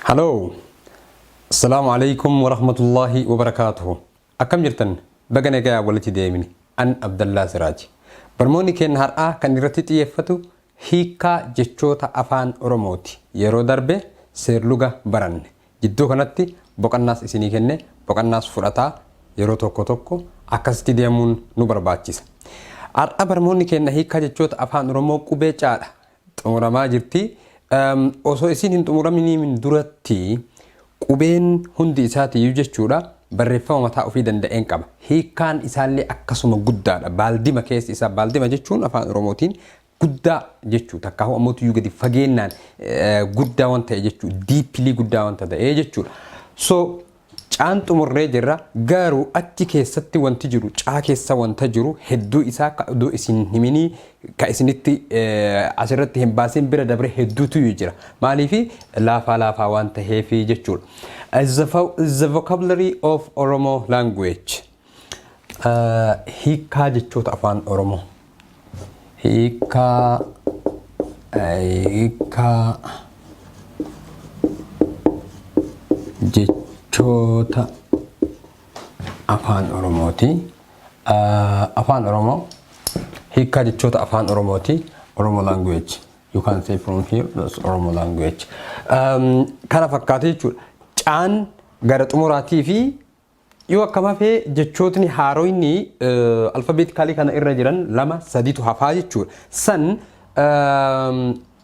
Hello. Assalaamu alaikum warahmatullaahi wabarakaatuhu. Akkam jirtan? Baga nagayaa walitti deemine. An Abdallaa Siraaji. Barmoonni keenya har'aa kan irratti xiyyeeffatu hiikkaa jechoota afaan Oromooti. Yeroo darbe seerluga baranne. Jidduu kanatti boqannaas isinii kenne, boqannaas fudhataa yeroo tokko tokko akkasitti deemuun nu barbaachisa. Har'a barmoonni keenya hiikkaa jechoota afaan Oromoo qubee caadha xumuramaa jirti. Osoo isin hin xumuraminiin duratti qubeen hundi isaatiiyyuu jechuudha barreeffama mataa ofii danda'een qaba. Hiikkaan isaallee akkasuma guddaadha. Baaldima keessi isaa baaldima jechuun afaan Oromootiin guddaa jechuu takkaahuu ammoo tuyyuu gadi fageennaan guddaa waan ta'e jechuu deeply guddaa wanta ta'e jechuudha. So caan xumurree jirra garuu achi keessatti wanti jiru caa keessa wanta jiru hedduu isaa ka odoo isin himinii ka isinitti asirratti hin baasin bira dabre hedduutu jira. Maaliifi laafaa laafaa waan ta'eefi jechuudha. The vocabulary of Oromo language. Hiikkaa jechoota afaan Oromoo. Hiikkaa jechoota afaan Oromooti. Afaan Oromoo hiikkaa jechoota afaan Oromooti. Oromo language. You can say from here that's Oromo language. Kana fakkaata jechuudha. Caan gara xumuraatii fi Yoo akkam hafe jechootni haaroyni alfabeetikaalii kana irra jiran lama sadiitu hafaa jechuudha. San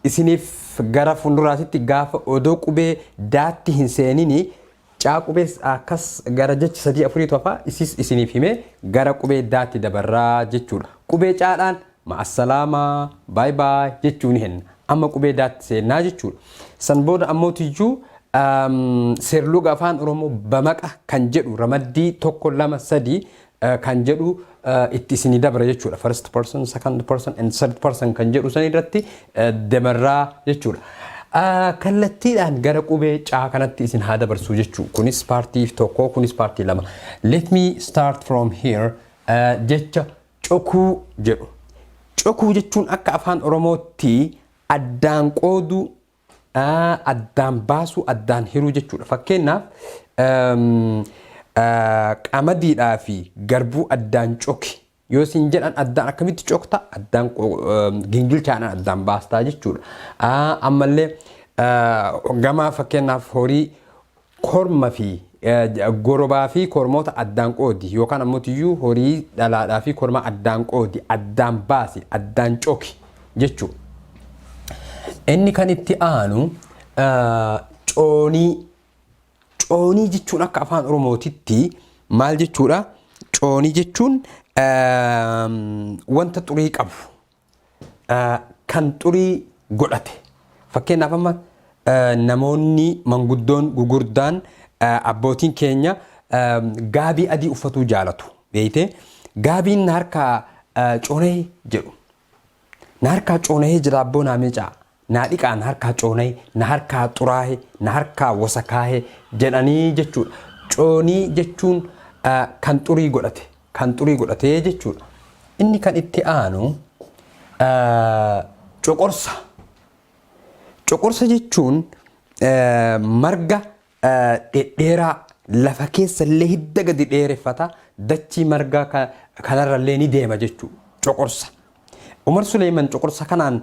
isiniif gara fuulduraatitti gaafa odoo qubee daatti hin seenini caa qubee akkas gara jecha sadii afuriitu hafaa isis isiniif himee gara qubee daatti dabarraa jechuudha. Qubee caadhaan ma'assalaamaa baay baay jechuu ni henna. Amma qubee daatti seennaa jechuudha. San booda ammoo tiyyuu Seerluga afaan Oromoo bamaqa kan jedhu ramaddii tokko lama sadii kan jedhu itti isinii dabra jechuudha. First person, second person and third person kan jedhu san irratti dabarraa jechuudha. Kallattiidhaan gara qubee caa kanatti isin haa dabarsu jechuudha. Kunis paartii tokko, kunis paartii lama. Let me start from here. Jecha cokuu jedhu. Cokuu jechuun akka afaan Oromootti addaan qooduu, addaan baasuu, addaan hiruu jechuudha. Fakkeenyaaf qamadiidhaa fi garbuu addaan coki yoo isin jedhan addaan akkamitti cokta addaan gingilchaadhaan addaan baastaa jechuudha. Ammallee gama fakkeenyaaf horii korma fi gorobaa fi kormoota addaan qoodi yookaan ammoo tiyyuu horii dhalaadhaa fi korma addaan qoodi addaan baasi addaan coki jechuudha. Inni kan itti aanu coonii. Coonii jechuun akka afaan Oromootitti maal jechuudha? Coonii jechuun wanta xurii qabu kan xurii godhate. Fakkeenyaaf amma namoonni manguddoon gugurdaan abbootiin keenya gaabii adii uffatuu jaalatu. Beeytee gaabiin na harkaa coonee jedhu. Na harkaa coonahee jira abboo naa miicaa. Naa dhiqaa na harkaa coonahe, na harkaa xuraahe, na harkaa wosakaahe jedhanii jechuudha. Coonii jechuun kan xurii godhate, kan xurii godhatee jechuudha. Inni kan itti aanu coqorsa. Coqorsa jechuun marga dhedheeraa lafa keessa illee hidda gadi dheereffata dachii margaa kanarra illee ni deema jechuudha. Coqorsa. Umar Suleeman coqorsa kanaan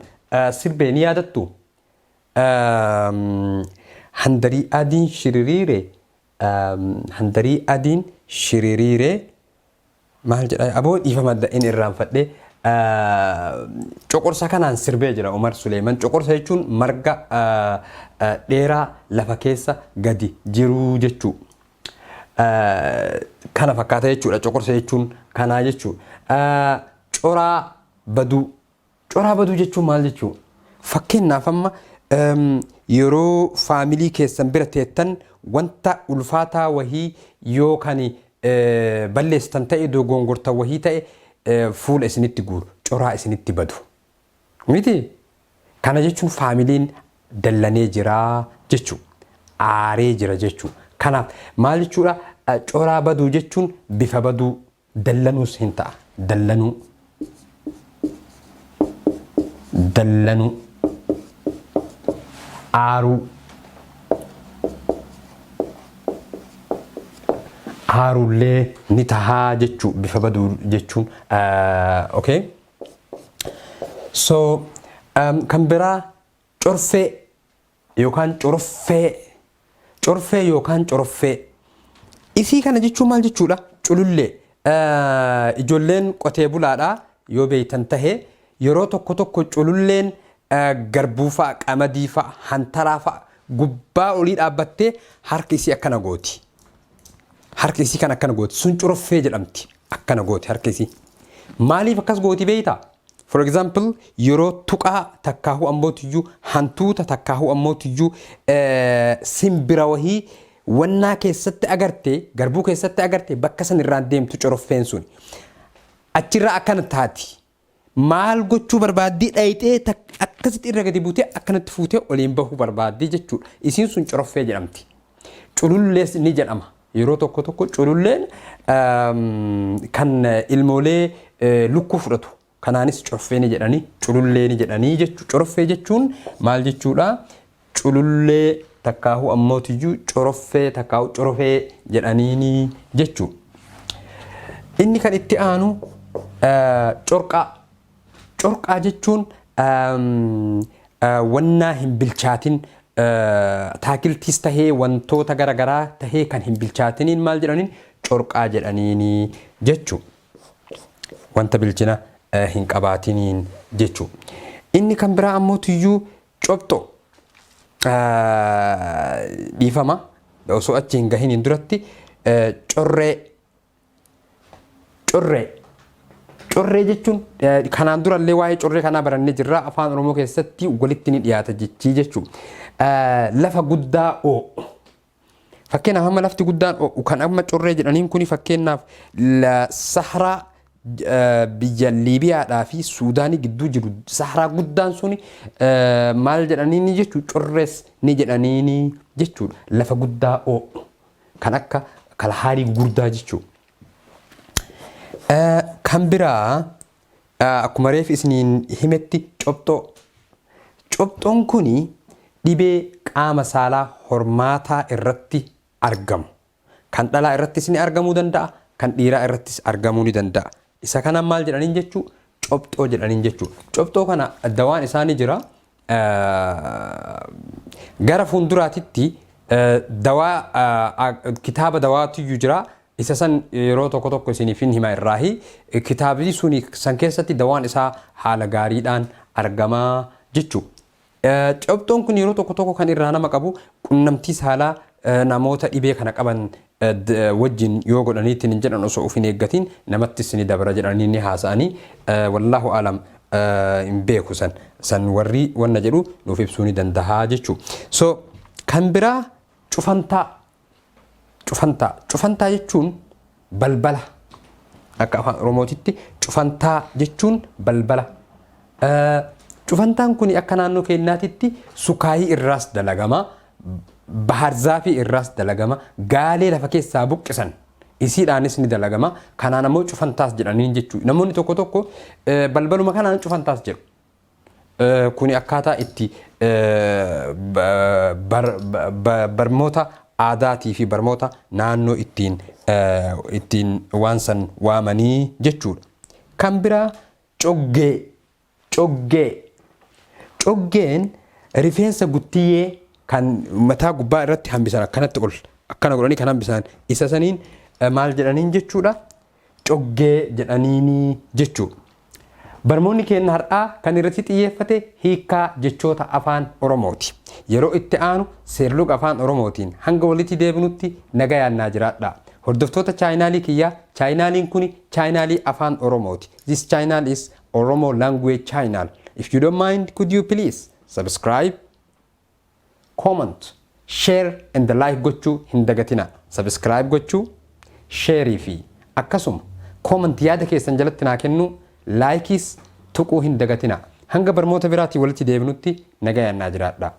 sirbee ni yaadattu? Handarii adiin shiririire handarii adiin shiririire maal jedha aboo dhiifama inni irraanfadhe coqorsa kanaan sirbee jira Umar Suleeman. Coqorsa jechuun marga dheeraa lafa keessa gadi jiruu jechuu. Kana fakkaata jechuudha. Coqorsa jechuun kanaa jechuudha. Coraa baduu. Coraa baduu jechuun maal jechuu? Fakkeenyaaf amma yeroo faamilii keessan bira teettan wanta ulfaataa wahii yoo kan balleessitan ta'e dogongortan wahii ta'e fuula isinitti guuru. Coraa isinitti badu. Miti? Kana jechuun faamiliin dallanee jira jechuu. Aaree jira jechuu. Kanaaf maal jechuudha? Coraa baduu jechuun bifa baduu dallanuus hin ta'a. Dallanuu. Dallanuu. Aaruu. Aarullee ni tahaa jechuu, bifa baduu jechuun. Okay. So kan biraa corfee yookaan coroffee, corfee yookaan coroffee. Isii kana jechuun maal jechuudha? Culullee. Ijoolleen qotee bulaadha yoo beeytan tahe, yeroo tokko tokko cululleen garbuu fa'a, qamadii fa'a, hantaraa fa'a gubbaa olii dhaabbattee harki isii akkana gooti. Harki isii kan akkana gooti. Sun coroffee jedhamti. Akkana gooti harki isii. Maaliif akkas gooti beeytaa? For example, yeroo tuqaa takkaahuu ammootiyyuu hantuuta takkaahuu ammootiyyuu simbira wahii wannaa keessatti agarte, garbuu keessatti agarte, bakka san irraan deemtu coroffeen sun. Achirraa akkana taati. Maal gochuu barbaaddii? Dhayixee akkasitti irra gadi buutee akkanatti fuutee oliin bahuu barbaaddii jechuudha. Isiin sun coroffee jedhamti. Culullees ni jedhama. Yeroo tokko tokko cululleen kan ilmoolee lukkuu fudhatu. Kanaanis coroffee ni jedhanii, culullee ni jedhanii jechuudha. Coroffee jechuun maal jechuudha? Culullee takkaahuu ammootiyyuu coroffee takkaahuu corofee jedhaniini jechuudha. Inni kan itti aanu corqaa. Corqaa jechuun wannaa hin bilchaatin, taakiltiis tahee wantoota garaagaraa tahee kan hin bilchaatiniin maal jedhaniin? Corqaa jedhaniini jechuudha. Wanta bilchina hin qabaatiniin jechuudha. Inni kan biraa ammoo tuyyuu copxoo, dhiifama, osoo achi hin gahiniin duratti corree. Corree, corree jechuun kanaan durallee waa'ee corree kanaa barannee jirra. Afaan Oromoo keessatti walitti ni dhiyaata jechii jechuudha. Lafa guddaa oo'u. Fakkeenyaaf, amma lafti guddaan oo'u kan amma corree jedhaniin kuni, fakkeenyaaf, Saharaa biyya Liibiyaadhaa fi Suudaanii gidduu jiru, Saharaa guddaan suni maal jedhaniini jechuudha? Correes ni jedhaniini jechuudha. Lafa guddaa oo'u kan akka Kalahaarii gurguddaa jechuudha. Kan biraa akkuma reef isiniin himetti copxoo. Copxoon kuni dhibee qaama saalaa hormaataa irratti argamu. Kan dhalaa irrattis ni argamuu danda'a, kan dhiiraa irrattis argamuu ni danda'a. Isa kanaan maal jedhaniin jechuu? Copxoo jedhaniin jechuu. Copxoo kana dawaan isaa ni jira. Gara fuulduraatitti dawaa kitaaba dawaatu jira. Isa san yeroo tokko tokko isiniif hin hima irraahi. Kitaabni suni san keessatti dawaan isaa haala gaariidhaan argamaa jechuudha. Copxoon kun yeroo tokko tokko kan irraa nama qabu qunnamtii saalaa namoota dhibee kana qaban wajjin yoo godhaniitti hin jedhan, osoo of hin eeggatiin namattis ni dabara jedhanii ni haasa'anii. Wallaahu alam, hin beeku, san warri wanna jedhu nuuf ibsuu ni danda'a jechuudha. So kan biraa cufantaa. Cufantaa. Cufantaa jechuun balbala. Akka Afaan Oromootitti cufantaa jechuun balbala. Cufantaan kun akka naannoo keenyaatitti sukaayii irraas dalagama. Baharzaafii irraas dalagama. Gaalee lafa keessaa buqqisan. Isiidhaanis ni dalagama. Kanaan ammoo cufantaas jedhanii jechuudha. Namoonni tokko tokko balbaluma kanaan cufantaas jedhu. Kuni akkaataa itti barmoota aadaatii fi barmoota naannoo ittiin waan san waamanii jechuudha. Kan biraa coggee. Coggee. Coggeen rifeensa guttiyyee kan mataa gubbaa irratti hambisan, akkanatti ol akkana godhanii kan hambisan, isa saniin maal jedhaniin jechuudha? Coggee jedhaniini jechuudha. Barmoonni keenya har'aa kan irratti xiyyeeffate hiikkaa jechoota Afaan Oromooti. Yeroo itti aanu seerluga Afaan Oromootiin hanga walitti deebinutti nagayaan naa jiraadha. Hordoftoota chaayinaalii kiyyaa, chaayinaaliin kuni chaayinaalii Afaan Oromooti. This channel is Oromo language channel. If you don't mind, could you please subscribe, comment, share and like gochuu hin dagatina. Subscribe gochuu, share fi akkasuma comment yaada keessan jalatti naa kennu, like iis tuquu hin dagatina. Hanga barmoota biraatii walitti deebinutti nagayaan naa jiraadha.